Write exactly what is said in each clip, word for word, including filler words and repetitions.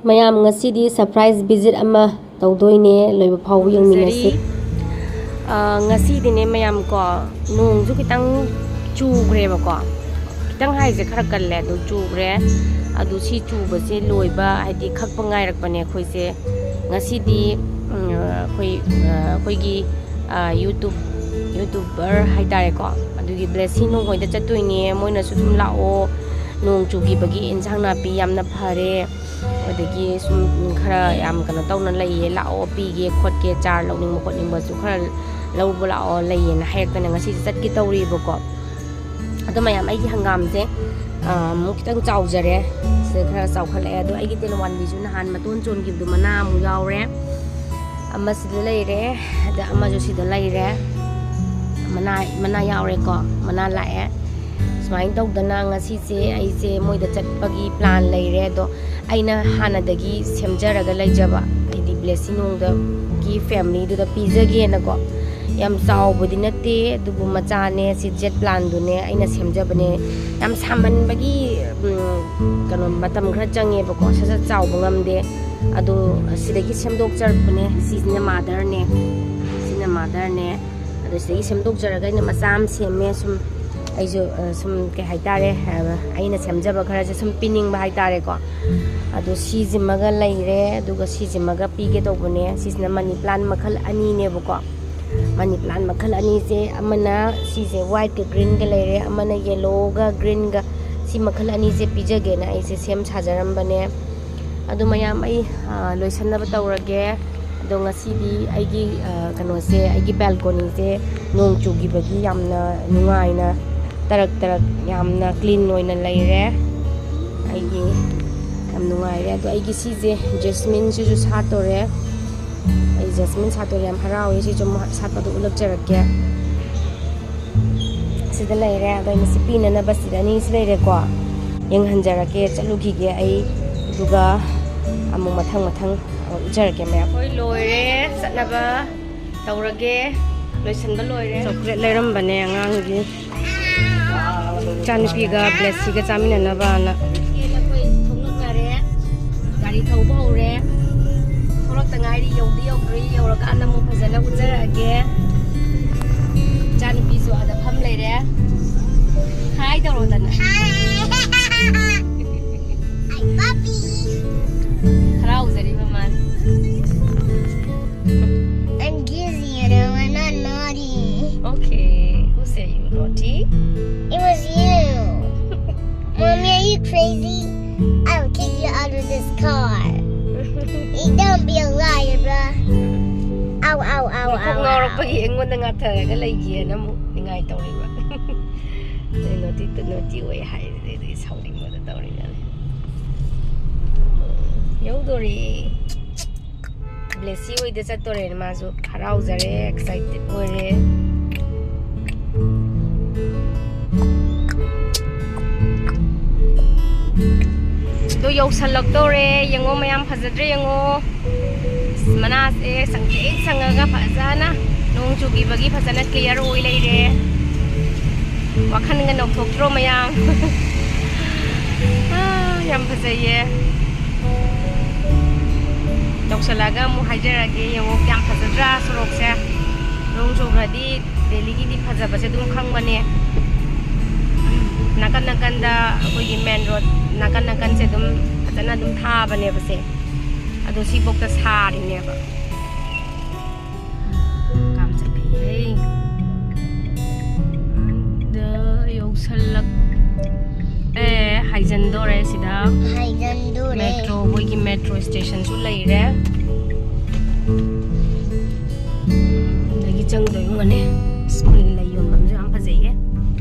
ꯃꯌꯥꯝ, ꯉꯁꯤꯗꯤ surprise visit ꯑꯃ ꯇꯧꯗꯣꯏꯅꯦ, ꯂꯣꯏꯕ ꯐꯥꯎꯕ ꯌꯦꯡꯃꯤꯟꯅꯁꯤ꯫ ꯑ, ꯉꯁꯤꯗꯤꯅꯦ ꯃꯌꯥꯝ ꯀꯣ, ꯅꯣꯡꯁꯨ ꯈꯤꯇꯪ ꯆꯨꯈ꯭ꯔꯦꯕꯀꯣ, ꯈꯤꯇꯪ ꯍꯥꯏꯁꯦ ꯈꯔ ꯀꯜꯂꯦ, ꯑꯗꯨ ꯆꯨꯈ꯭ꯔꯦ꯫ ꯑꯗꯨ ꯁꯤ ꯆꯨꯕꯁꯦ ꯂꯣꯏꯕ, ꯍꯥꯏꯗꯤ ꯈꯛꯄ ꯉꯥꯏꯔꯛꯄꯅꯦ ꯑꯩꯈꯣꯏꯁꯦ꯫ ꯉꯁꯤꯗꯤ, ꯎꯝ, ꯑꯩꯈꯣꯏ, ꯑ, ꯑꯩꯈꯣꯏꯒꯤ, ꯑ, YouTube, YouTuber ꯍꯥꯏꯇꯥꯔꯦꯀꯣ, ꯑꯗꯨꯒꯤ ꯕ꯭ꯂꯦꯁꯤ ꯅꯣꯡ ꯍꯣꯏꯗ ꯆꯠꯇꯣꯏꯅꯦ꯫ ꯃꯣꯏꯅꯁꯨ ꯑꯗꯨꯝ ꯂꯥꯛꯑꯣ, ꯅꯣꯡ ꯆꯨꯈꯤꯕꯒꯤ ꯏꯟꯁꯥꯡ ꯅꯥꯄꯤ ꯌꯥꯝꯅ ꯐꯔꯦ, ꯑꯗꯒꯤ ꯁꯨꯝ ꯈꯔ ꯌꯥꯝ ꯀꯩꯅꯣ ꯇꯧꯅ ꯂꯩꯌꯦ, ꯂꯥꯛꯑꯣ ꯄꯤꯒꯦ ꯈꯣꯠꯀꯦ, ꯆꯥꯔ ꯂꯧꯅꯤꯡꯕ ꯈꯣꯠꯅꯤꯡꯕꯁꯨ ꯈꯔ ꯂꯧꯕ ꯂꯥꯛꯑꯣ ꯂꯩꯌꯦꯅ ꯍꯥꯏꯔꯛꯇꯅ ꯉꯁꯤꯁꯦ ꯆꯠꯀꯦ ꯇꯧꯔꯤꯕꯀꯣ꯫ ꯑꯗꯣ ꯃꯌꯥꯝ, ꯑꯩꯒꯤ ꯍꯪꯒꯥꯝꯁꯦ, ꯑ, ꯑꯃꯨꯛ ꯈꯤꯇꯪ ꯆꯥꯎꯖꯔꯦ, ꯁꯤꯗ ꯈꯔ ꯆꯥꯎꯈꯠꯂꯛꯑꯦ꯫ ꯑꯗꯣ ꯑꯩꯒꯤ ꯇꯦꯅꯋꯥꯟꯕꯤꯁꯨ ꯅꯍꯥꯟ ꯃꯇꯣꯟ ꯆꯣꯟꯈꯤꯕꯗꯣ ꯃꯅꯥ ꯑꯃꯨꯛ ꯌꯥꯎꯔꯦ, ꯑꯃ ꯁꯤꯗ ꯂꯩꯔꯦ, ꯑꯗ ꯑꯃꯁꯨ ꯁꯤꯗ ꯂꯩꯔꯦ꯫ ꯃꯅꯥ, ꯃꯅꯥ ꯌꯥꯎꯔꯦꯀꯣ, ꯃꯅꯥ ꯂꯥꯛꯑꯦ꯫ ꯁꯨꯃꯥꯏꯅ ꯇꯧꯗꯅ ꯉꯁꯤꯁꯦ ꯑꯩꯁꯦ ꯃꯣꯏꯗ ꯆꯠꯄꯒꯤ plan ꯂꯩꯔꯦ꯫ ꯑꯗꯣ ꯑꯩꯅ ꯍꯥꯟꯅꯗꯒꯤ ꯁꯦꯝꯖꯔꯒ ꯂꯩꯖꯕ, ꯍꯥꯏꯗꯤ ꯕ꯭ꯂꯦꯁꯤ ꯅꯣꯡꯗꯒꯤ familyꯗꯨꯗ ꯄꯤꯖꯒꯦꯅꯀꯣ꯫ ꯌꯥꯝ ꯆꯥꯎꯕꯗꯤ ꯅꯠꯇꯦ, ꯑꯗꯨꯕꯨ ꯃꯆꯥꯅꯦ, ꯁꯤ jet planꯗꯨꯅꯦ ꯑꯩꯅ ꯁꯦꯝꯖꯕꯅꯦ꯫ ꯌꯥꯝ ꯁꯥꯃꯟꯕꯒꯤ, ꯎꯝ, ꯀꯩꯅꯣ, ꯃꯇꯝ ꯈꯔ ꯆꯪꯉꯦꯕꯀꯣ, ꯁꯠ ꯁꯠ ꯆꯥꯎꯕ ꯉꯝꯗꯦ꯫ ꯑꯗꯣ ꯁꯤꯗꯒꯤ ꯁꯦꯝꯗꯣꯛꯆꯔꯛꯄꯅꯦ꯫ ꯁꯤꯁꯤꯅ motherꯅꯦ, ꯁꯤꯅ motherꯅꯦ꯫ ꯑꯗꯣ ꯁꯤꯗꯒꯤ ꯁꯦꯝꯗꯣꯛꯆꯔꯒ ꯑꯩꯅ ꯃꯆꯥ ꯑꯃ ꯁꯦꯝꯃꯦ꯫ ꯁꯨꯝ ꯑꯩꯁꯨ, ꯑ, ꯁꯨꯝ ꯀꯩ ꯍꯥꯏꯇꯥꯔꯦ, ꯑ, ꯑꯩꯅ ꯁꯦꯝꯖꯕ ꯈꯔꯁꯦ ꯁꯨꯝ ꯄꯤꯅꯤꯡꯕ ꯍꯥꯏꯇꯥꯔꯦꯀꯣ꯫ ꯑꯗꯣ ꯁꯤꯁꯤꯃꯒ ꯂꯩꯔꯦ, ꯑꯗꯨꯒ ꯁꯤꯁꯤꯃꯒ ꯄꯤꯒꯦ ꯇꯧꯕꯅꯦ꯫ ꯁꯤꯁꯤꯅ money plant ꯃꯈꯜ ꯑꯅꯤꯅꯦꯕꯀꯣ꯫ Money plant ꯃꯈꯜ ꯑꯅꯤꯁꯦ, ꯑꯃꯅ ꯁꯤꯁꯦ whiteꯀ greenꯒ ꯂꯩꯔꯦ, ꯑꯃꯅ yellowꯒ greenꯒ꯫ ꯁꯤ ꯃꯈꯜ ꯑꯅꯤꯁꯦ ꯄꯤꯖꯒꯦꯅ ꯑꯩꯁꯦ ꯁꯦꯝ ꯁꯥꯖꯔꯝꯕꯅꯦ꯫ ꯑꯗꯣ ꯃꯌꯥꯝ, ꯑꯩ, ꯑ, ꯂꯣꯏꯁꯟꯅꯕ ꯇꯧꯔꯒꯦ꯫ ꯑꯗꯣ ꯉꯁꯤꯗꯤ ꯑꯩꯒꯤ, ꯑ, ꯀꯩꯅꯣꯁꯦ, ꯑꯩꯒꯤ balconyꯁꯦ ꯅꯣꯡ ꯆꯨꯈꯤꯕꯒꯤ ꯌꯥꯝꯅ ꯅꯨꯡꯉꯥꯏꯅ, ꯇꯔꯛ ꯇꯔꯛ, ꯌꯥꯝꯅ clean ꯑꯣꯏꯅ ꯂꯩꯔꯦ꯫ ꯑꯩꯒꯤ ꯌꯥꯝ ꯅꯨꯡꯉꯥꯏꯔꯦ꯫ ꯑꯗꯣ ꯑꯩꯒꯤ ꯁꯤꯁꯦ jasmineꯁꯤꯁꯨ ꯁꯥꯠꯇꯣꯔꯦ꯫ ꯑꯩ jasmine ꯁꯥꯠꯇꯣꯔꯦ, ꯌꯥꯝ ꯍꯔꯥꯎꯋꯦ꯫ ꯁꯤꯁꯨ ꯑꯃꯨꯛ ꯁꯥꯠꯄꯗꯣ ꯎꯠꯂꯛꯆꯔꯛꯀꯦ꯫ ꯁꯤꯗ ꯂꯩꯔꯦ꯫ ꯑꯗꯣ ꯑꯩꯅ ꯁꯤ ꯄꯤꯅꯅꯕ ꯁꯤꯗ ꯑꯅꯤꯁꯤ ꯂꯩꯔꯦꯀꯣ꯫ ꯌꯦꯡꯍꯟꯖꯔꯛꯀꯦ, ꯆꯠꯂꯨꯈꯤꯒꯦ ꯑꯩ, ꯑꯗꯨꯒ ꯑꯃꯨꯛ ꯃꯊꯪ ꯃꯊꯪ ꯑꯃꯨꯛ ꯎꯠꯆꯔꯛꯀꯦ ꯃꯌꯥꯝ꯫ ꯑꯩꯈꯣꯏ ꯂꯣꯏꯔꯦ, ꯆꯠꯅꯕ ꯇꯧꯔꯒꯦ꯫ ꯂꯣꯏꯁꯟꯕ ꯂꯣꯏꯔꯦ꯫ Chocolate ꯂꯩꯔꯝꯕꯅꯦ ꯑꯉꯥꯡꯒꯤ, ꯏꯆꯥꯅꯨꯄꯤꯒ ꯕ꯭ꯂꯦꯁꯤꯒ ꯆꯥꯃꯤꯟꯅꯅꯕꯅ꯫ ꯑꯩꯈꯣꯏ ꯊꯣꯛꯂꯛꯅꯔꯦ꯫ ꯒꯥꯔꯤ ꯊꯧ- ꯉꯥꯏꯔꯤ, ꯌꯧꯗꯤ ꯌꯧꯗ꯭ꯔꯤ꯫ ꯌꯧꯔꯀꯥꯟꯗ ꯑꯃꯨꯛ ꯐꯖꯅ ꯎꯠꯆꯔꯛꯑꯒꯦ꯫ ꯏꯆꯥꯅꯨꯄꯤꯁꯨ ꯑꯥꯗ ꯐꯝ ꯂꯩꯔꯦ꯫ ꯍꯥꯏ ꯇꯧꯔꯣꯗꯅ꯫ Hi, puppy. ꯍꯔꯥꯎꯖꯔꯤꯕ ꯃꯥꯅ꯫ I'm dizzy and I'm not naughty. Okay, who said you naughty? It was you. Mommy, are you crazy? I will kick you out of this car. Hey, don't be a liar, bruh. Ow, ow, ow, ow, ow. ꯉꯥꯎꯔꯛꯄꯒꯤ ꯑꯩꯉꯣꯟꯗ ꯉꯥꯊꯔꯒ ꯂꯩꯒꯦꯅ ꯑꯃꯨꯛ ꯅꯤꯡꯉꯥꯏ ꯇꯧꯔꯤꯕ꯫ ꯅꯣꯏ naughty naughty ꯑꯣꯏ ꯍꯥꯏꯔꯦ, ꯑꯗꯩꯗꯤ ꯁꯥꯎꯅꯤꯡꯕꯗ ꯇꯧꯔꯤꯅꯦ꯫ ꯌꯧꯗꯣꯔꯦ꯫ ꯕ꯭ꯂꯦꯁꯤ ꯍꯣꯏꯗ ꯆꯠꯇꯣꯔꯦꯅ ꯃꯥꯁꯨ ꯍꯔꯥꯎꯖꯔꯦ, ꯑꯦꯛꯁꯥꯏꯇꯦꯠ ꯑꯣꯏꯔꯦ꯫ ꯑꯗꯣ ꯌꯧꯁꯜꯂꯛꯇꯧꯔꯦ꯫ ꯌꯦꯡꯉꯣ ꯃꯌꯥꯝ, ꯐꯖꯗ꯭ꯔꯦ ꯌꯦꯡꯉꯣ꯫ ꯑꯁ, ꯃꯅꯥꯁꯦ ꯁꯪꯇ꯭ꯔꯤꯛ ꯁꯪꯉꯒ ꯐꯖꯅ ꯅꯣꯡ ꯆꯨꯈꯤꯕꯒꯤ ꯐꯖꯅ ꯀ꯭ꯂꯤꯌꯥꯔ ꯑꯣꯏ ꯂꯩꯔꯦ꯫ ꯋꯥꯈꯜꯒ ꯅꯧꯊꯣꯛꯇ꯭ꯔꯣ ꯃꯌꯥꯝ? ꯑꯥ, ꯌꯥꯝ ꯐꯖꯩꯌꯦ꯫ ꯌꯧꯁꯜꯂꯛꯑꯒ ꯑꯃꯨꯛ ꯍꯥꯏꯖꯔꯛꯑꯒꯦ꯫ ꯌꯦꯡꯉꯣ ꯀꯌꯥꯝ ꯐꯖꯗ꯭ꯔꯥ ꯁꯣꯔꯣꯛꯁꯦ꯫ ꯅꯣꯡ ꯆꯨꯈ꯭ꯔꯗꯤ ꯗꯦꯜꯂꯤꯒꯤꯗꯤ ꯐꯖꯕꯁꯦ ꯑꯗꯨꯝ ꯈꯪꯕꯅꯦ꯫ ꯅꯥꯀꯟ ꯅꯥꯀꯟꯗ ꯑꯩꯈꯣꯏꯒꯤ ꯃꯦꯟ ꯔꯣꯗ ꯅꯥꯀꯟ ꯅꯥꯀꯟꯁꯦ ꯑꯗꯨꯝ ꯐꯖꯅ ꯑꯗꯨꯝ ꯊꯥꯕꯅꯦꯕꯁꯦ꯫ ꯑꯗꯣ ꯁꯤꯐꯧꯗ ꯁꯥꯔꯤꯅꯦꯕ꯫ ꯀꯥꯝ ꯆꯠꯂꯤꯌꯦ꯫ ꯑꯗ ꯌꯧꯁꯜꯂꯛ-, ꯑꯦ, ꯍꯥꯏꯖꯟꯗꯣꯔꯦ ꯁꯤꯗ꯫ ꯍꯥꯏꯖꯟꯗꯣꯔꯦ꯫ ꯃꯦꯇ꯭ꯔꯣ, ꯃꯣꯏꯒꯤ ꯃꯦꯇ꯭ꯔꯣ ꯁ꯭ꯇꯦꯁꯟꯁꯨ ꯂꯩꯔꯦ꯫ ꯑꯗꯒꯤ ꯆꯪꯗꯣꯏ ꯑꯣꯏꯔꯝꯒꯅꯤ꯫ ꯑꯁ, ꯃꯣꯏꯒꯤ ꯂꯩ ꯌꯣꯟꯐꯝꯁꯨ ꯌꯥꯝ ꯐꯖꯩꯌꯦ꯫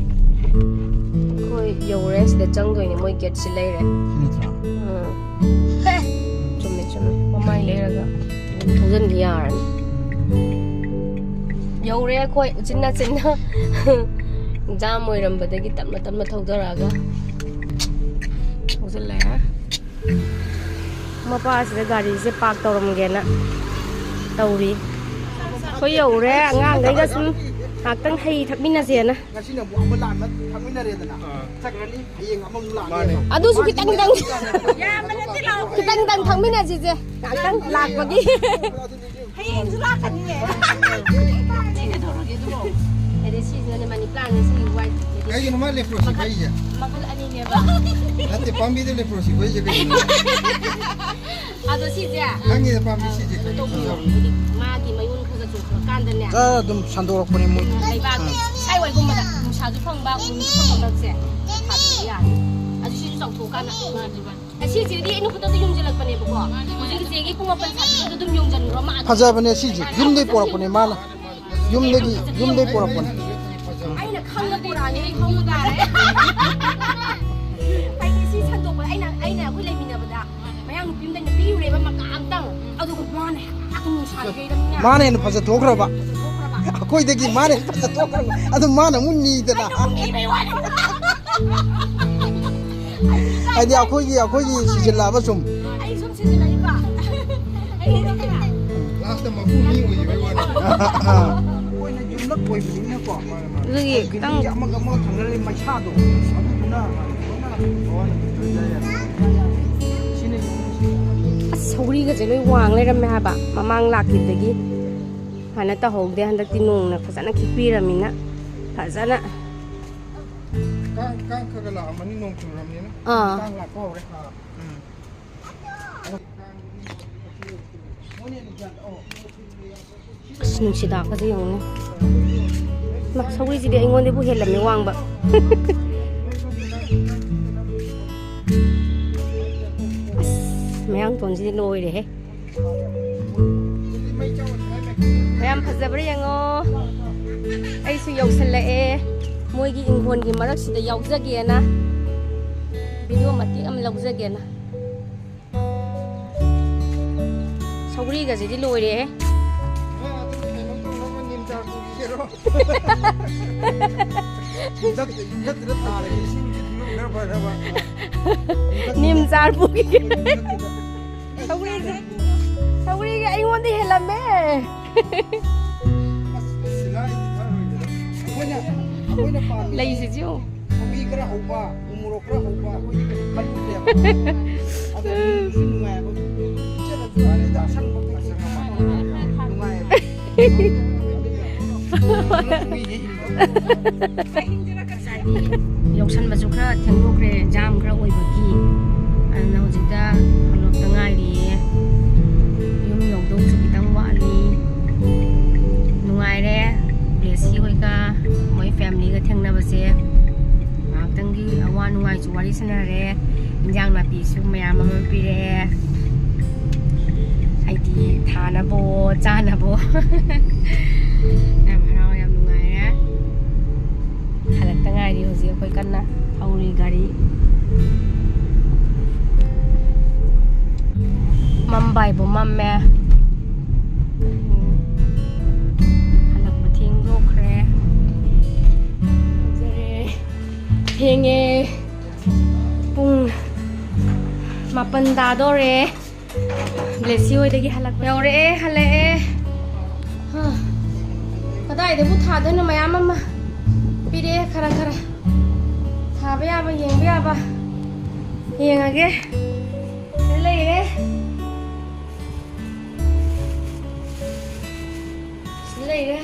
ꯑꯩꯈꯣꯏ ꯌꯧꯔꯦ, ꯁꯤꯗ ꯆꯪꯗꯣꯏꯅꯦ, ꯃꯣꯏ ꯒꯦꯠꯁꯤ ꯂꯩꯔꯦ꯫ ꯁꯤ ꯅꯠꯇ꯭ꯔꯣ? ꯎꯝ꯫ ꯆꯨꯝꯃꯦ, ꯆꯨꯝꯃꯦ꯫ ꯃꯃꯥꯏ ꯂꯩꯔꯒ ꯑꯗꯨꯝ ꯊꯧꯖꯤꯟꯈꯤ ꯌꯥꯔꯅꯤ꯫ ꯌꯧꯔꯦ ꯑꯩꯈꯣꯏ ꯎꯆꯤꯟ ꯅꯥꯆꯤꯟꯅ꯫ ꯖꯥꯝ ꯑꯣꯏꯔꯝꯕꯗꯒꯤ ꯇꯞꯅ ꯇꯞꯅ ꯊꯧꯗꯔꯛꯑꯒ ꯊꯧꯖꯤꯜꯂꯛꯑꯦ꯫ ꯃꯄꯥꯁꯤꯗ ꯒꯥꯔꯤꯁꯦ ꯄꯥꯔꯛ ꯇꯧꯔꯝꯒꯦꯅ ꯇꯧꯔꯤ꯫ ꯑꯩꯈꯣꯏ ꯌꯧꯔꯦ꯫ ꯑꯉꯥꯡꯈꯩꯒ ꯁꯨꯝ ꯉꯥꯏꯍꯥꯛꯇꯪ ꯍꯩ ꯊꯛꯃꯤꯟꯅꯁꯦꯅ꯫ ꯉꯁꯤꯅ ꯑꯃꯨꯛ ꯑꯃ ꯂꯥꯟꯕ ꯊꯛꯃꯤꯟꯅꯔꯦꯗꯅ꯫ ꯑꯥ꯫ ꯆꯠꯈ꯭ꯔꯅꯤ, ꯍꯌꯦꯡ ꯑꯃꯃꯨꯛ ꯂꯥꯟꯅꯦꯕ꯫ ꯃꯥꯅꯦ꯫ ꯑꯗꯨꯁꯨ ꯈꯤꯇꯪ ꯈꯤꯇꯪ꯫ ꯌꯥꯝꯕ ꯅꯠꯇꯦ, ꯂꯥꯎ꯫ ꯈꯤꯇꯪ ꯈꯤꯇꯪ ꯊꯛꯃꯤꯟꯅꯁꯤꯁꯦ꯫ ꯉꯥꯏꯍꯥꯛꯇꯪ ꯂꯥꯛꯄꯒꯤ꯫ ꯍꯌꯦꯡꯁꯨ ꯂꯥꯛꯀꯅꯤꯌꯦ꯫ ꯀꯩꯗꯧꯔꯒꯦ ꯑꯗꯨꯕꯣ? ꯑꯗꯩ ꯁꯤꯁꯤꯅꯅꯦ, ꯃꯅꯤ ꯄ꯭ꯂꯥꯟꯅꯦ, ꯁꯤ ꯋꯥꯏꯠ꯫ ꯀꯩꯒꯤꯅꯣ ꯃꯥ ꯂꯦꯄ꯭ꯔꯣꯁꯤ ꯃꯈꯜ, ꯐꯩꯁꯦ? ꯃꯈꯜ ꯑꯅꯤꯅꯦꯕ꯫ ꯅꯠꯇꯦ, ꯄꯥꯝꯕꯤꯗ ꯂꯦꯄ꯭ꯔꯣꯁꯤ ꯐꯩꯁꯦ ꯀꯩꯒꯤꯅꯣ? ꯑꯗꯣ ꯁꯤꯁꯦ, ꯈꯪꯉꯦ, ꯄꯥꯝꯕꯤ ꯁꯤꯁꯦ ꯀꯩꯅꯣ ꯇꯧꯕꯤꯌꯣ꯫ ꯇꯧꯕꯤꯌꯣ꯫ ꯍꯥꯏꯗꯤ ꯃꯥꯒꯤ ꯃꯌꯣꯟ ꯈꯔ ꯈꯔ ꯆꯣꯡꯈꯠꯂꯛꯀꯥꯟꯗꯅꯦ꯫ ꯈꯔ ꯑꯗꯨꯝ ꯁꯟꯗꯣꯔꯛꯄꯅꯦ ꯃꯣꯏ꯫ ꯂꯩꯕꯥꯛ ꯑꯥ꯫ ꯁꯥꯏꯋꯥꯏꯒꯨꯝꯕꯗ ꯅꯨꯡꯁꯥꯁꯨ ꯐꯪꯕ, ꯎꯔꯨꯝꯁꯨ ꯐꯪꯕ ꯃꯔꯛꯁꯦ ꯊꯥꯕꯤꯕ ꯌꯥꯅꯤ꯫ ꯑꯗꯨ ꯁꯤꯁꯨ ꯆꯥꯎꯊꯣꯛꯑꯀꯥꯟꯗ꯫ ꯑꯁꯤꯁꯤꯗꯤ ꯑꯩꯅ ꯈꯨꯗꯛꯇ ꯌꯨꯡꯁꯤꯜꯂꯛꯄꯅꯦꯕꯀꯣ꯫ ꯍꯧꯖꯤꯛ ꯏꯆꯦꯒꯤ ꯄꯨꯡ ꯃꯥꯄꯟ ꯁꯥꯕꯤꯗꯣ ꯑꯗꯨꯝ ꯌꯨꯡꯁꯤꯟꯈ꯭ꯔꯣ, ꯃꯥ ꯑꯗꯨꯝ ꯐꯖꯕꯅꯦ ꯁꯤꯁꯦ, ꯌꯨꯝꯗꯒꯤ ꯄꯣꯔꯛꯄꯅꯦ ꯃꯥꯅ꯫ ꯌꯨꯝꯗꯒꯤ, ꯌꯨꯝꯗꯒꯤ ꯄꯣꯔꯛꯄꯅꯦ꯫ ꯑꯩꯅ ꯈꯪꯅ ꯄꯨꯔꯛꯑꯅꯤ, ꯑꯩ ꯈꯪꯕ ꯇꯥꯔꯦ꯫ ꯑꯩꯗꯤ ꯁꯤ ꯁꯟꯗꯣꯛꯄꯗ ꯑꯩꯅ, ꯑꯩꯅ ꯑꯩꯈꯣꯏ ꯂꯩꯃꯤꯟꯅꯕꯗ ꯃꯌꯥꯡ ꯅꯨꯄꯤ ꯑꯃꯗ ꯑꯩꯅ ꯄꯤꯔꯨꯔꯦꯕ ꯃꯀꯥ ꯑꯃꯇꯪ꯫ ꯑꯗꯨꯒ ꯃꯥꯅ ꯍꯦꯛꯇ ꯅꯨꯡꯁꯥꯒꯤ ꯀꯩꯗ ꯃꯥꯅ ꯍꯦꯟꯅ ꯐꯖꯊꯣꯛꯈ꯭ꯔꯕ꯫ ꯐꯖꯊꯣꯛꯈ꯭ꯔꯕ꯫ ꯑꯩꯈꯣꯏꯗꯒꯤ ꯃꯥꯅ ꯍꯦꯟꯅ ꯐꯖꯊꯣꯛꯈ꯭ꯔꯕ꯫ ꯑꯗꯨ ꯃꯥꯅ ꯑꯃꯨꯛ ꯅꯤꯗꯅ꯫ ꯑꯩꯅ ꯑꯃꯨꯛ ꯅꯤꯕꯩ ꯋꯥꯅꯤ꯫ ꯍꯥꯏꯗꯤ ꯑꯩꯈꯣꯏꯒꯤ, ꯑꯩꯈꯣꯏꯒꯤ ꯁꯤꯖꯤꯜꯂꯛꯑꯕ ꯁꯨꯝ꯫ ꯑꯩ ꯁꯨꯝ ꯁꯤꯖꯤꯜꯂꯛꯏꯕ꯫ ꯑꯩ ꯂꯥꯁꯇ ꯃꯄꯨ ꯃꯤ ꯑꯣꯏꯈꯤꯕꯩ ꯋꯥꯅꯤ꯫ ꯑꯩꯈꯣꯏꯅ ꯌꯨꯝꯂꯛ ꯑꯣꯏꯕꯅꯤꯅꯀꯣ꯫ ꯑꯗꯨꯒꯤ ꯈꯤꯇꯪ ꯕꯤꯜꯗꯤꯡꯁꯦ ꯑꯃꯒ ꯑꯃꯒ ꯊꯪꯅꯔꯤ ꯃꯩꯁꯥꯗꯣ꯫ ꯑꯗꯨꯗꯨꯅ ꯂꯣꯏꯅ ꯁꯤꯅ ꯑꯁ, ꯁꯧꯒ꯭ꯔꯤꯒꯁꯦ ꯂꯣꯏ ꯋꯥꯡ ꯂꯩꯔꯝꯃꯦ ꯍꯥꯏꯕ, ꯃꯃꯥꯡ ꯂꯥꯛꯈꯤꯕꯗꯒꯤ꯫ ꯁꯨꯃꯥꯏꯅ ꯇꯧꯍꯧꯗꯦ꯫ ꯍꯟꯗꯛꯇꯤ ꯅꯣꯡꯅ ꯐꯖꯅ ꯈꯤꯛꯄꯤꯔꯝꯃꯤꯅ ꯐꯖꯅ꯫ ꯀꯥꯡ, ꯀꯥꯡ ꯈꯔ ꯈꯔ ꯂꯥꯛꯑꯝꯃꯅꯤ ꯅꯣꯡ ꯆꯨꯔꯝꯅꯤꯅ꯫ ꯑꯥ꯫ ꯀꯥꯡ ꯂꯥꯛꯄ ꯍꯧꯔꯦ꯫ ꯎꯝ꯫ ꯑꯁ, ꯅꯨꯡꯁꯤꯗꯥꯛꯀꯁꯦ ꯌꯦꯡꯉꯨꯅꯦ꯫ ꯃꯥ, ꯁꯧꯒ꯭ꯔꯤꯁꯤꯗꯤ ꯑꯩꯉꯣꯟꯗꯕꯨ ꯍꯦꯜꯂꯝꯃꯦ ꯋꯥꯡꯕ꯫ ꯑꯁ, ꯃꯌꯥꯡꯇꯣꯟꯁꯤꯗꯤ ꯂꯣꯏꯔꯦꯍꯦ꯫ ꯃꯌꯥꯝ ꯐꯖꯕ꯭ꯔꯥ ꯌꯦꯡꯉꯣ꯫ ꯑꯩꯁꯨ ꯌꯧꯁꯜꯂꯛꯑꯦ꯫ ꯃꯣꯏꯒꯤ ꯏꯪꯈꯣꯜꯒꯤ ꯃꯔꯛꯁꯤꯗ ꯌꯥꯎꯖꯒꯦꯅ, ꯚꯤꯗꯤꯑꯣ ꯃꯇꯦꯛ ꯑꯃ ꯂꯧꯖꯒꯦꯅ꯫ ꯁꯧꯒ꯭ꯔꯤꯒꯁꯤꯗꯤ ꯂꯣꯏꯔꯦꯍꯦ꯫ ꯅꯠꯇ꯭ꯔ ꯊꯥꯔꯒ ꯏꯁꯤꯡꯁꯤ ꯐꯤꯕꯝ ꯈꯔ ꯐꯅꯕ꯫ ꯅꯤꯝ ꯆꯥꯔ ꯄꯨꯈꯤꯒꯦ꯫ ꯁꯧꯒ꯭ꯔꯤꯁꯦ, ꯁꯧꯒ꯭ꯔꯤꯒ ꯑꯩꯉꯣꯟꯗ ꯍꯦꯜꯂꯝꯃꯦ꯫ ꯑꯁ, ꯁꯤꯂꯥꯏꯗꯤ ꯊꯛꯑꯔꯣꯏꯗ꯫ ꯑꯩꯈꯣꯏꯅ ꯑꯩꯈꯣꯏꯅ ꯄꯥꯝꯃꯤꯁꯤ ꯂꯩꯁꯤꯁꯨ ꯊꯕꯤ ꯈꯔ ꯍꯧꯕ, ꯎ ꯃꯣꯔꯣꯛ ꯈꯔ ꯍꯧꯕ, ꯑꯩꯈꯣꯏꯗꯤ ꯀꯩꯁꯨ ꯈꯜꯂꯨꯗ꯭ꯔꯦꯕ꯫ ꯑꯗꯣ ꯅꯨꯡꯁꯨ ꯅꯨꯡꯉꯥꯏꯕ, ꯄꯤꯛꯆꯔꯁꯨ ꯑꯁꯪꯕ ꯀꯩꯀꯩ ꯅꯨꯡꯉꯥꯏꯌꯦꯕ꯫ ꯉꯁꯥꯏꯗꯤ ꯌꯧꯁꯟꯕꯁꯨ ꯈꯔ ꯊꯦꯡꯗꯣꯛꯈ꯭ꯔꯦ, ꯖꯥꯝ ꯈꯔ ꯑꯣꯏꯕꯒꯤ꯫ ꯑꯗꯨꯅ ꯍꯧꯖꯤꯛꯇ ꯍꯜꯂꯛꯇ ꯉꯥꯏꯔꯤꯌꯦ꯫ ꯌꯨꯝ ꯌꯧꯗꯧꯁꯨ ꯈꯤꯇꯪ ꯋꯥꯠꯂꯤ꯫ ꯅꯨꯡꯉꯥꯏꯔꯦ, ꯕ꯭ꯂꯦꯁꯤ ꯍꯣꯏꯒ ꯃꯣꯏ ꯐꯦꯃꯤꯂꯤꯒ ꯊꯦꯡꯅꯕꯁꯦ꯫ ꯉꯥꯏꯍꯥꯛꯇꯪꯒꯤ ꯑꯋꯥ ꯅꯨꯡꯉꯥꯏꯁꯨ ꯋꯥꯔꯤ ꯁꯥꯟꯅꯔꯦ꯫ ꯏꯟꯖꯥꯡ ꯅꯥꯄꯤꯁꯨ ꯃꯌꯥꯝ ꯑꯃ ꯄꯤꯔꯛꯑꯦ꯫ ꯍꯥꯏꯗꯤ ꯊꯥꯅꯕꯣ, ꯆꯥꯅꯕꯣ꯫ ꯌꯥꯝ ꯍꯔꯥꯎ, ꯌꯥꯝ ꯅꯨꯡꯉꯥꯏꯔꯦ꯫ ꯍꯜꯂꯛꯇ ꯉꯥꯏꯔꯤ ꯍꯧꯖꯤꯛ ꯑꯩꯈꯣꯏ ꯀꯟꯅ ꯊꯧꯔꯤ ꯒꯥꯔꯤ꯫ ꯃꯝꯕ ꯍꯥꯏꯕꯨ ꯃꯝꯃꯦ꯫ ꯎꯝ꯫ ꯍꯜꯂꯛꯄ ꯊꯦꯡꯗꯣꯛꯈ꯭ꯔꯦ꯫ ꯊꯦꯡꯉꯦ꯫ ꯄꯨꯡ ꯃꯥꯄꯟ ꯇꯥꯗꯣꯔꯦ꯫ ꯕ꯭ꯂꯦꯁꯤ ꯍꯣꯏꯗꯒꯤ ꯍꯜꯂꯛꯄ꯫ ꯌꯧꯔꯛꯑꯦ, ꯍꯜꯂꯛꯑꯦ꯫ ꯍꯥ꯫ ꯀꯗꯥꯏꯗꯕꯨ ꯊꯥꯗꯣꯏꯅꯣ? ꯃꯌꯥꯝ ꯑꯃ ꯄꯤꯔꯛꯑꯦ, ꯈꯔ ꯈꯔ꯫ ꯊꯥꯕ ꯌꯥꯕ, ꯌꯦꯡꯕ ꯌꯥꯕ ꯌꯦꯡꯉꯒꯦ꯫ ꯁꯤꯗ ꯂꯩꯔꯦ꯫ ꯁꯤꯗ ꯂꯩꯔꯦ꯫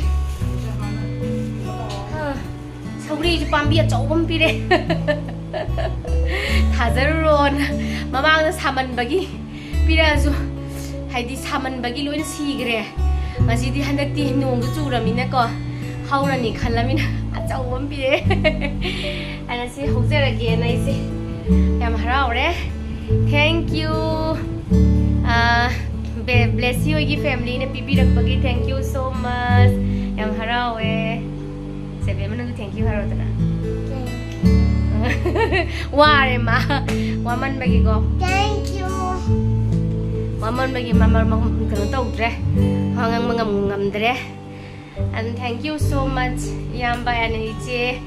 ꯍꯥ꯫ ꯁꯧꯒ꯭ꯔꯤꯁꯨ ꯄꯥꯝꯕꯤ ꯑꯆꯧꯕ ꯑꯃ ꯄꯤꯔꯦ꯫ ꯊꯥꯖꯔꯨꯔꯣꯅ꯫ ꯃꯃꯥꯡꯗ ꯁꯥꯃꯟꯕꯒꯤ ꯄꯤꯔꯛꯑꯁꯨ, ꯍꯥꯏꯗꯤ ꯁꯥꯃꯟꯕꯒꯤ ꯂꯣꯏꯅ ꯁꯤꯈ꯭ꯔꯦ꯫ ꯉꯁꯤꯗꯤ ꯍꯟꯗꯛꯇꯤ ꯅꯣꯡꯗꯣ ꯆꯨꯔꯃꯤꯅꯀꯣ, ꯍꯧꯔꯅꯤ ꯈꯜꯂꯃꯤꯅ ꯑꯆꯧꯕ ꯑꯃ ꯄꯤꯔꯛꯑꯦ꯫ ꯑꯗꯨꯅ ꯁꯤ ꯍꯧꯖꯔꯒꯦꯅ ꯑꯩꯁꯦ ꯌꯥꯝ ꯍꯔꯥꯎꯔꯦ꯫ Thank you꯫ ꯑꯥ, ꯕꯦ-, ꯕ꯭ꯂꯦꯁꯤ ꯍꯣꯏꯒꯤ ꯐꯦꯃꯤꯂꯤꯅ ꯄꯤꯕꯤꯔꯛꯄꯒꯤ thank you so much꯫ ꯌꯥꯝ ꯍꯔꯥꯎꯋꯦ꯫ ꯁꯦꯕꯦꯝꯃ, ꯅꯪꯁꯨ thank you ꯍꯥꯏꯔꯣꯗꯅ꯫ ꯋꯥꯔꯦ ꯃꯥ꯫ ꯋꯥꯃꯟꯕꯒꯤꯀꯣ꯫ Thank you꯫ ꯋꯥꯃꯟꯕꯒꯤ ꯃꯥ ꯃꯔ-, ꯃ-, ꯀꯩꯅꯣ ꯇꯧꯗ꯭ꯔꯦ꯫ ꯋꯥ ꯉꯥꯡꯕ ꯉꯝ-, ꯉꯝꯗ꯭ꯔꯦ꯫ And thank you so much, ꯏꯌꯥꯝꯕ and ꯏꯆꯦ꯫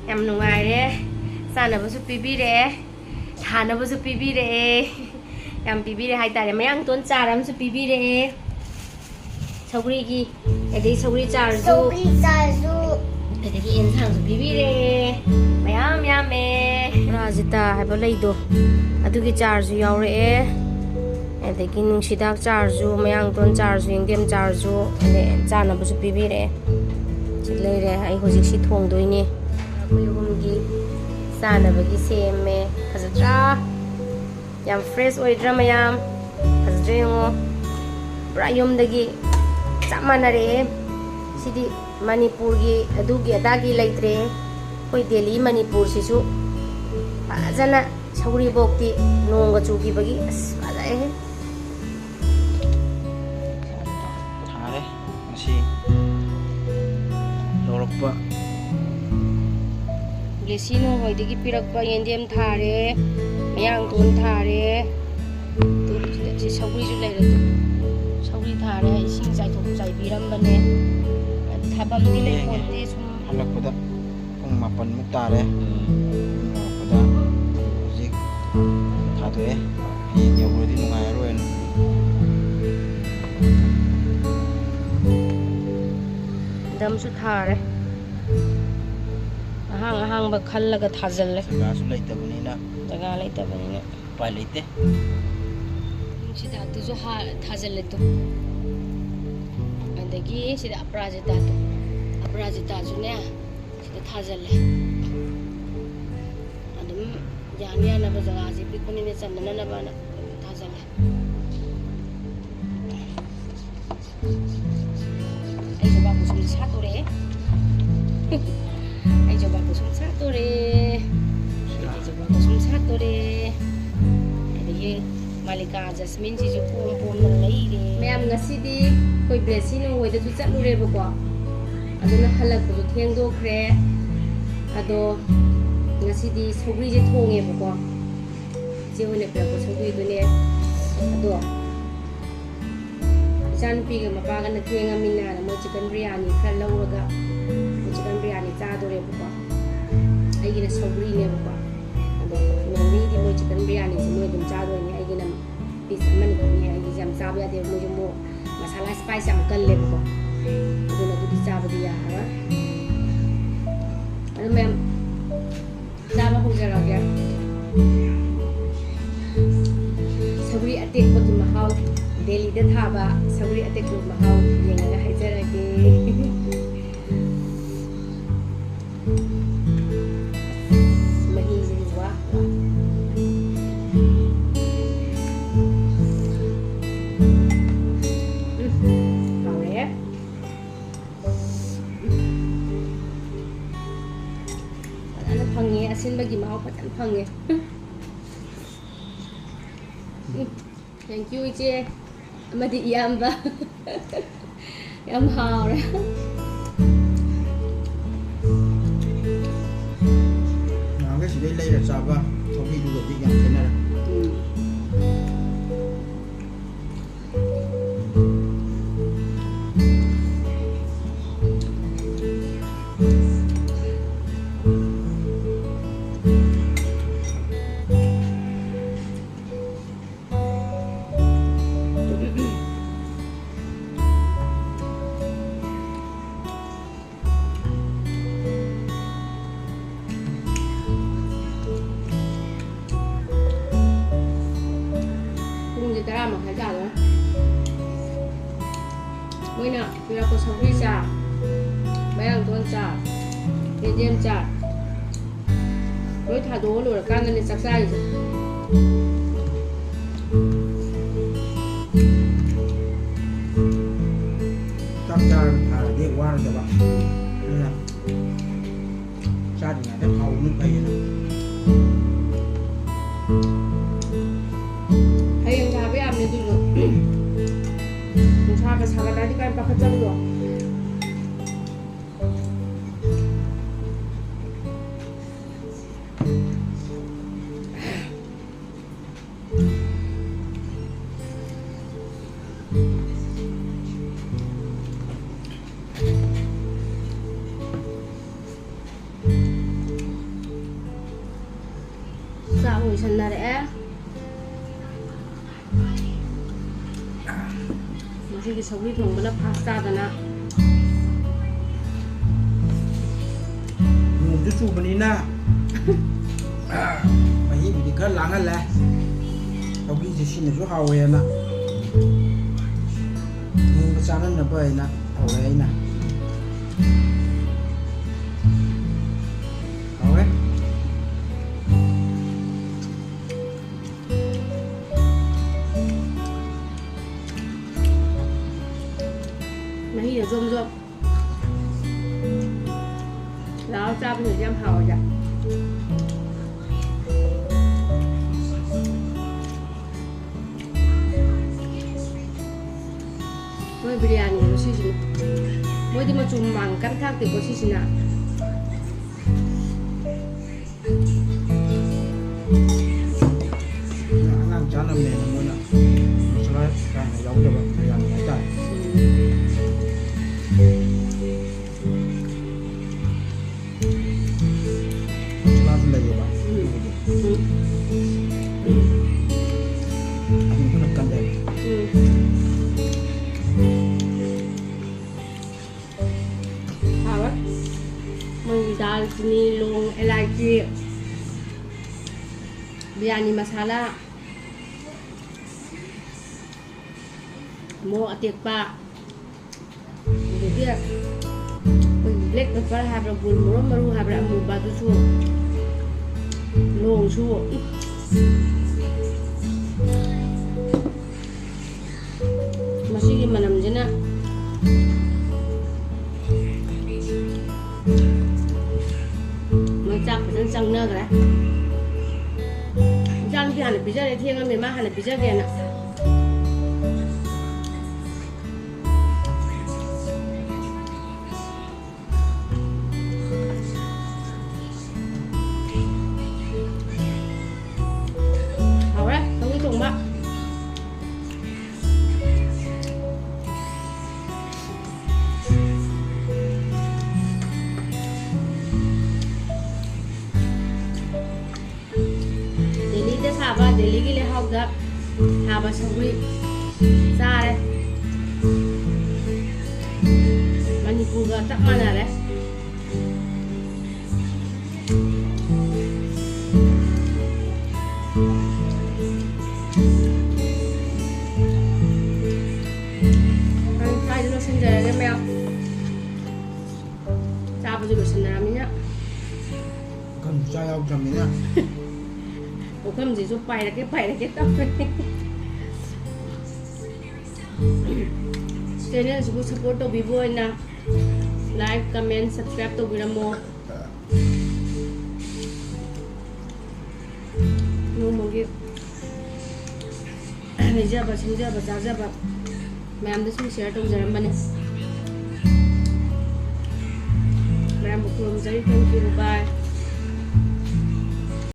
ꯌꯥꯝ ꯅꯨꯡꯉꯥꯏꯔꯦ꯫ ꯆꯥꯅꯕꯁꯨ ꯄꯤꯕꯤꯔꯛꯑꯦ꯫ ꯊꯥꯅꯕꯁꯨ ꯄꯤꯕꯤꯔꯛꯑꯦ꯫ ꯌꯥꯝ ꯄꯤꯕꯤꯔꯦ ꯍꯥꯏꯇꯥꯔꯦ꯫ ꯃꯌꯥꯡꯇꯣꯟ ꯆꯥꯔ ꯑꯃꯁꯨ ꯄꯤꯕꯤꯔꯛꯑꯦ꯫ ꯁꯧꯒ꯭ꯔꯤꯒꯤ, ꯑꯗꯩ ꯁꯧꯒ꯭ꯔꯤ ꯆꯥꯔꯁꯨ꯫ ꯁꯧꯒ꯭ꯔꯤ ꯆꯥꯔꯁꯨ꯫ ꯑꯗꯒꯤ ꯑꯦꯟꯁꯥꯡꯁꯨ ꯄꯤꯕꯤꯔꯦ, ꯃꯌꯥꯝ ꯌꯥꯝꯃꯦ꯫ ꯑꯄꯔꯥꯖꯤꯇꯥ ꯍꯥꯏꯕ ꯂꯩꯗꯣ, ꯑꯗꯨꯒꯤ ꯆꯥꯔꯁꯨ ꯌꯥꯎꯔꯛꯑꯦ꯫ ꯑꯗꯒꯤ ꯅꯨꯡꯁꯤꯗꯥꯛ ꯆꯥꯔꯁꯨ, ꯃꯌꯥꯡꯇꯣꯟ ꯆꯥꯔꯁꯨ, ꯌꯦꯟꯗꯦꯝ ꯆꯥꯔꯁꯨ, ꯑꯗꯩ ꯆꯥꯅꯕꯁꯨ ꯄꯤꯕꯤꯔꯛꯑꯦ꯫ ꯁꯤ ꯂꯩꯔꯦ꯫ ꯑꯩ ꯍꯧꯖꯤꯛ ꯁꯤ ꯊꯣꯡꯗꯣꯏꯅꯦ꯫ ꯑꯩꯈꯣꯏ ꯑꯍꯨꯝꯒꯤ ꯆꯥꯅꯕꯒꯤ ꯁꯦꯝꯃꯦ꯫ ꯐꯖꯗ꯭ꯔꯥ? ꯌꯥꯝ ꯐ꯭ꯔꯦꯁ ꯑꯣꯏꯗ꯭ꯔꯥ ꯃꯌꯥꯝ? ꯐꯖꯗ꯭ꯔꯥ ꯌꯦꯡꯉꯣ, ꯄꯨꯔꯥ ꯌꯨꯝꯗꯒꯤ ꯆꯞ ꯃꯥꯟꯅꯔꯛꯑꯦ꯫ ꯁꯤꯗꯤ ꯃꯅꯤꯄꯨꯔꯒꯤ ꯑꯗꯨꯒꯤ ꯑꯗꯥꯒꯤ ꯂꯩꯇ꯭ꯔꯦ꯫ ꯑꯩꯈꯣꯏ ꯗꯦꯜꯂꯤ ꯃꯅꯤꯄꯨꯔꯁꯤꯁꯨ ꯐꯖꯅ ꯁꯧꯒ꯭ꯔꯤꯕꯣꯛꯇꯤ ꯅꯣꯡꯒ ꯆꯨꯈꯤꯕꯒꯤ ꯑꯁ ꯐꯖꯩꯍꯦ꯫ ꯊꯥꯔꯦ ꯉꯁꯤ ꯂꯧꯔꯛꯄ꯫ ꯕ꯭ꯂꯦꯁꯤ ꯅꯣꯡꯍꯣꯏꯗꯒꯤ ꯄꯤꯔꯛꯄ ꯌꯦꯟꯗꯦꯝ ꯊꯥꯔꯦ, ꯃꯌꯥꯡꯇꯣꯟ ꯊꯥꯔꯦ, ꯇꯨ, ꯁꯤ ꯁꯧꯒ꯭ꯔꯤꯁꯨ ꯂꯩꯔꯦ꯫ ꯇꯨ, ꯁꯧꯒ꯭ꯔꯤ ꯊꯥꯔꯦ, ꯏꯁꯤꯡ ꯆꯥꯏꯊꯣꯛ ꯆꯥꯏꯕꯤꯔꯝꯕꯅꯦ꯫ ꯊꯥꯐꯝꯗꯤ ꯂꯩꯄꯣꯟꯇꯦ ꯁꯨꯝ꯫ ꯍꯜꯂꯛꯄꯗ ꯄꯨꯡ ꯃꯥꯄꯟꯃꯨꯛ ꯇꯥꯔꯦ꯫ ꯎꯝ꯫ ꯌꯧꯔꯛꯄꯗ ꯍꯧꯖꯤꯛ ꯊꯥꯗꯣꯛꯑꯦ꯫ ꯍꯌꯦꯡ ꯌꯧꯈ꯭ꯔꯗꯤ ꯅꯨꯡꯉꯥꯏꯔꯔꯣꯏꯅ꯫ ꯗꯝꯁꯨ ꯊꯥꯔꯦ꯫ ꯑꯍꯥꯡ ꯑꯍꯥꯡꯕ ꯈꯜꯂꯒ ꯊꯥꯖꯤꯜꯂꯦ꯫ ꯖꯒꯥꯁꯨ ꯂꯩꯇꯕꯅꯤꯅ꯫ ꯖꯒꯥ ꯂꯩꯇꯕꯅꯤꯅ꯫ ꯎꯄꯥꯏ ꯂꯩꯇꯦ꯫ ꯁꯤꯗ ꯑꯗꯨꯁꯨ ꯍꯥ-, ꯊꯥꯖꯤꯜꯂꯦ ꯇꯨ꯫ ꯑꯗꯒꯤ ꯁꯤꯗ ꯑꯄꯔꯥꯖꯤꯇꯥꯗꯣ꯫ ꯑꯄꯔꯥꯖꯤꯇꯥꯁꯨꯅꯦ, ꯁꯤꯗ ꯊꯥꯖꯤꯜꯂꯦ꯫ ꯑꯗꯨꯝ ꯌꯥꯅ ꯌꯥꯅꯕ, ꯖꯒꯥꯁꯦ ꯄꯤꯛꯄꯅꯤꯅ ꯆꯟꯅꯅꯕꯅ ꯊꯥꯖꯤꯜꯂꯦ꯫ ꯑꯩ ꯖꯣꯕꯥ ꯀꯨꯁꯨꯝ ꯁꯥꯠꯇꯣꯔꯦ꯫ ꯑꯩ ꯖꯣꯕꯥ ꯀꯨꯁꯨꯝ ꯁꯥꯠꯇꯣꯔꯦ꯫ ꯑꯩ ꯖꯣꯕꯥ ꯀꯨꯁꯨꯝ ꯁꯥꯠꯇꯣꯔꯦ꯫ ꯑꯗꯒꯤ ꯃꯥꯂꯤꯀꯥ ꯖꯁꯃꯤꯟꯁꯤꯁꯨ ꯄꯣꯝ ꯄꯣꯝꯅ ꯂꯩꯔꯦ꯫ ꯃꯌꯥꯝ, ꯉꯁꯤꯗꯤ ꯑꯩꯈꯣꯏ ꯕ꯭ꯂꯦꯁꯤ ꯅꯣꯡꯍꯣꯏꯗꯁꯨ ꯆꯠꯂꯨꯔꯦꯕꯀꯣ꯫ ꯑꯗꯨꯅ ꯍꯜꯂꯛꯄꯁꯨ ꯊꯦꯡꯗꯣꯛꯈ꯭ꯔꯦ꯫ ꯑꯗꯣ ꯉꯁꯤꯗꯤ ꯁꯧꯒ꯭ꯔꯤꯁꯦ ꯊꯣꯡꯉꯦꯕꯀꯣ꯫ ꯏꯆꯦ ꯍꯣꯏꯅ ꯄꯤꯔꯛꯄ ꯁꯧꯒ꯭ꯔꯤꯗꯨꯅꯦ꯫ ꯑꯗꯣ ꯏꯆꯥꯅꯨꯄꯤꯒ ꯃꯄꯥꯒꯅ ꯊꯦꯡꯉꯃꯤꯅ ꯃꯣꯏ ꯆꯤꯀꯟ ꯕꯤꯔꯌꯥꯅꯤ ꯈꯔ ꯂꯧꯔꯒ ꯃꯣꯏ ꯆꯤꯀꯟ ꯕꯤꯔꯌꯥꯅꯤ ꯆꯥꯗꯣꯔꯦꯕꯀꯣ꯫ ꯑꯩꯒꯤꯅ ꯁꯧꯒ꯭ꯔꯤꯅꯦꯕꯀꯣ꯫ ꯑꯗꯣ ꯃꯦꯃꯤꯗꯤ ꯃꯣꯏ ꯆꯤꯀꯟ ꯕꯤꯔꯌꯥꯅꯤꯁꯦ ꯃꯣꯏ ꯑꯗꯨꯝ ꯆꯥꯗꯣꯏꯅꯦ꯫ ꯑꯩꯒꯤꯅ ꯄꯤꯁ ꯑꯃꯅꯤ ꯈꯛꯅꯦ꯫ ꯑꯩꯒꯤꯁꯦ ꯌꯥꯝ ꯆꯥꯕ ꯌꯥꯗꯦꯕ, ꯃꯣꯏꯁꯦ ꯃꯣꯔꯣꯛ ꯃꯁꯥꯂꯥ ꯁ꯭ꯄꯥꯏꯁ ꯌꯥꯝ ꯀꯜꯂꯦꯕꯀꯣ꯫ ꯑꯗꯨꯅ ꯑꯗꯨꯗꯤ ꯆꯥꯕꯗꯤ ꯌꯥꯔꯔꯣꯏ꯫ ꯃꯦꯝ, ꯆꯥꯕ ꯍꯧꯖꯔꯒꯦ꯫ ꯁꯧꯒ꯭ꯔꯤ ꯑꯇꯦꯛꯄꯒꯤ ꯃꯍꯥꯎ, ꯗꯦꯜꯂꯤꯗ ꯊꯥꯕ ꯁꯧꯒ꯭ꯔꯤ ꯑꯇꯦꯛꯄꯒꯤ ꯃꯍꯥꯎ ꯌꯦꯡꯉꯒ ꯍꯥꯏꯖꯔꯒꯦ꯫ ꯃꯍꯤꯁꯤꯗꯤ ꯋꯥ꯫ ꯎꯝ, ꯍꯥꯎꯔꯦꯍꯦ꯫ ꯐꯖꯅ ꯐꯪꯉꯦ, ꯑꯁꯤꯟꯕꯒꯤ ꯃꯍꯥꯎ ꯐꯖꯅ ꯐꯪꯉꯦ꯫ ꯎꯝ, thank you, ꯏꯆꯦ ꯑꯃꯗꯤ ꯏꯌꯥꯝꯕ꯫ ꯌꯥꯝ ꯍꯥꯎꯔꯦ꯫ ꯅꯍꯥꯟꯈꯩ ꯁꯤꯗꯩ ꯂꯩꯔ ꯆꯥꯕ ꯊꯕꯤꯗꯨꯒꯗꯤ ꯌꯥꯝ ꯈꯦꯠꯅꯔꯦ꯫ ꯎꯝ꯫ ꯄꯨꯡꯁꯦ ꯇꯔꯥ ꯃꯈꯥꯏ ꯇꯥꯔꯦ꯫ ꯃꯣꯏꯅ ꯄꯤꯔꯛꯄ ꯁꯧꯒ꯭ꯔꯤ ꯆꯥ, ꯃꯌꯥꯡꯇꯣꯟ ꯆꯥ, ꯌꯦꯟꯗꯦꯝ ꯆꯥ, ꯂꯣꯏ ꯊꯥꯗꯣꯛꯑ ꯂꯣꯏꯔꯀꯥꯟꯗꯅꯦ ꯆꯥꯛ ꯆꯥꯔꯤꯁꯦ꯫ ꯆꯥꯛ ꯆꯥꯔꯒ ꯊꯥꯔꯗꯤ ꯋꯥꯔꯣꯏꯗꯕ꯫ ꯑꯗꯨꯅ ꯆꯥꯗ꯭ꯔꯤꯉꯩꯗ ꯊꯥꯎꯕꯅ ꯐꯩꯌꯦꯅ꯫ ꯍꯌꯦꯡ ꯊꯥꯕ ꯌꯥꯕꯅꯦ ꯑꯗꯨꯁꯨ꯫ ꯅꯨꯡꯁꯥꯒ ꯁꯥꯒꯠꯂꯛꯑꯗꯤ ꯀꯥꯏ ꯄꯥꯈꯠꯆꯕꯗꯣ꯫ ꯆꯥꯛ ꯂꯣꯏꯁꯟꯅꯔꯛꯑꯦ꯫ ꯉꯁꯤꯒꯤ ꯁꯧꯒ꯭ꯔꯤ ꯊꯣꯡꯕꯅ ꯐꯥꯔꯁ ꯇꯥꯗꯅ꯫ ꯅꯣꯡ ꯆꯨꯕꯅꯤꯅ ꯃꯍꯤꯕꯨꯗꯤ ꯈꯔ ꯂꯥꯡꯍꯜꯂꯦ꯫ ꯁꯧꯒ꯭ꯔꯤꯁꯦ ꯁꯤꯅꯁꯨ ꯍꯥꯎꯋꯦꯅ ꯅꯣꯡꯃ ꯆꯥꯅꯅꯕ ꯍꯥꯏꯅ ꯇꯧꯔꯦ ꯑꯩꯅ꯫ ꯍꯥꯎꯋꯦ꯫ ꯃꯍꯤꯗ ꯖꯣꯝ ꯖꯣꯝ ꯂꯥꯎ ꯆꯥꯕꯅꯗꯤ ꯌꯥꯝ ꯍꯥꯎꯋꯤꯗ꯫ ꯃꯣꯏ ꯕꯤꯔꯌꯥꯅꯤꯗꯣ ꯁꯤꯁꯤꯅ, ꯃꯣꯏꯗꯤ ꯃꯆꯨ ꯃꯃꯥꯡ ꯀꯔꯤꯝ ꯊꯥꯛꯇꯦꯀꯣ ꯁꯤꯁꯤꯅ꯫ ꯑꯉꯥꯡ ꯆꯥꯅꯕꯅꯦꯅ ꯃꯣꯏꯅ ꯃꯁꯥꯂꯥ ꯀꯥ ꯍꯦꯟꯅ ꯌꯥꯎꯗꯕ ꯕꯤꯔꯌꯥꯅꯤ ꯍꯥꯏꯇꯥꯔꯦ꯫ ꯃꯁꯥꯂꯥꯁꯨ ꯂꯩꯌꯦꯕ꯫ ꯎꯝ꯫ ꯎꯝ꯫ ꯑꯗꯨꯝ ꯈꯔ ꯀꯜꯂꯦ꯫ ꯎꯝ꯫ ꯍꯥꯎꯋꯦ꯫ ꯃꯣꯏꯒꯤ ꯗꯥꯜ ꯆꯤꯅꯤ, ꯂꯣꯡ, ꯑꯦꯂꯥꯏꯆꯤ, ꯕꯤꯔꯌꯥꯅꯤ ꯃꯁꯥꯂꯥ, ꯃꯣꯔꯣꯛ ꯑꯇꯦꯛꯄ, ꯑꯗꯒꯤ ꯑꯩꯈꯣꯏꯒꯤ black pepper ꯍꯥꯏꯕ꯭ꯔꯥ, ꯒꯨꯜ ꯃꯣꯔꯣꯛ ꯃꯔꯨ ꯍꯥꯏꯕ꯭ꯔꯥ, ꯑꯃꯨꯕ ꯑꯗꯨꯁꯨ, ꯂꯣꯡꯁꯨ꯫ ꯎꯝ꯫ ꯃꯁꯤꯒꯤ ꯃꯅꯝꯁꯤꯅ ꯃꯣꯏ ꯆꯥꯛ ꯐꯖꯅ ꯆꯪꯅꯈ꯭ꯔꯦ꯫ ꯏꯟꯁꯥꯡꯗꯤ ꯍꯥꯟꯅ ꯄꯤꯖꯔꯦ, ꯊꯦꯡꯉꯝꯃꯦ, ꯃꯥ ꯍꯥꯟꯅ ꯄꯤꯖꯒꯦꯅ꯫ ꯍꯥꯎꯔꯦ ꯁꯧꯒ꯭ꯔꯤ ꯊꯣꯡꯕ꯫ ꯗꯦꯜꯂꯤꯗ ꯁꯥꯕ, ꯗꯦꯜꯂꯤꯒꯤ ꯂꯩꯍꯥꯎꯗ ꯁꯥꯕ ꯁꯧꯒ꯭ꯔꯤ ꯆꯥꯔꯦ꯫ ꯃꯅꯤꯄꯨꯔꯒ ꯆꯞ ꯃꯥꯟꯅꯔꯦ꯫ ꯁꯥꯟꯅꯔꯃꯤꯅ꯫ ꯄꯨꯈꯝ ꯆꯥ ꯌꯥꯎꯗ꯭ꯔꯕꯅꯤꯅ꯫ ꯄꯨꯈꯝꯁꯤꯁꯨ ꯄꯥꯏꯔꯛꯀꯦ ꯄꯥꯏꯔꯛꯀꯦ ꯇꯧꯔꯦ꯫ ꯆꯦꯅꯦꯜꯁꯤꯕꯨ ꯁꯞꯄꯣꯔꯠ ꯇꯧꯕꯤꯕ ꯑꯣꯏꯅ ꯂꯥꯏꯛ, ꯀꯃꯦꯟ, ꯁꯕꯁꯀ꯭ꯔꯥꯏꯕ ꯇꯧꯕꯤꯔꯝꯃꯣ꯫ ꯅꯣꯡꯃꯒꯤ ꯂꯩꯖꯕ, ꯁꯦꯝꯖꯕ, ꯆꯥꯖꯕ ꯃꯌꯥꯝꯗ ꯁꯨꯝ ꯁꯤꯌꯔ ꯇꯧꯖꯔꯝꯕꯅꯦ꯫ ꯃꯌꯥꯝꯕꯨ ꯈꯨꯔꯨꯝꯖꯔꯤ꯫ Thank you. Bye.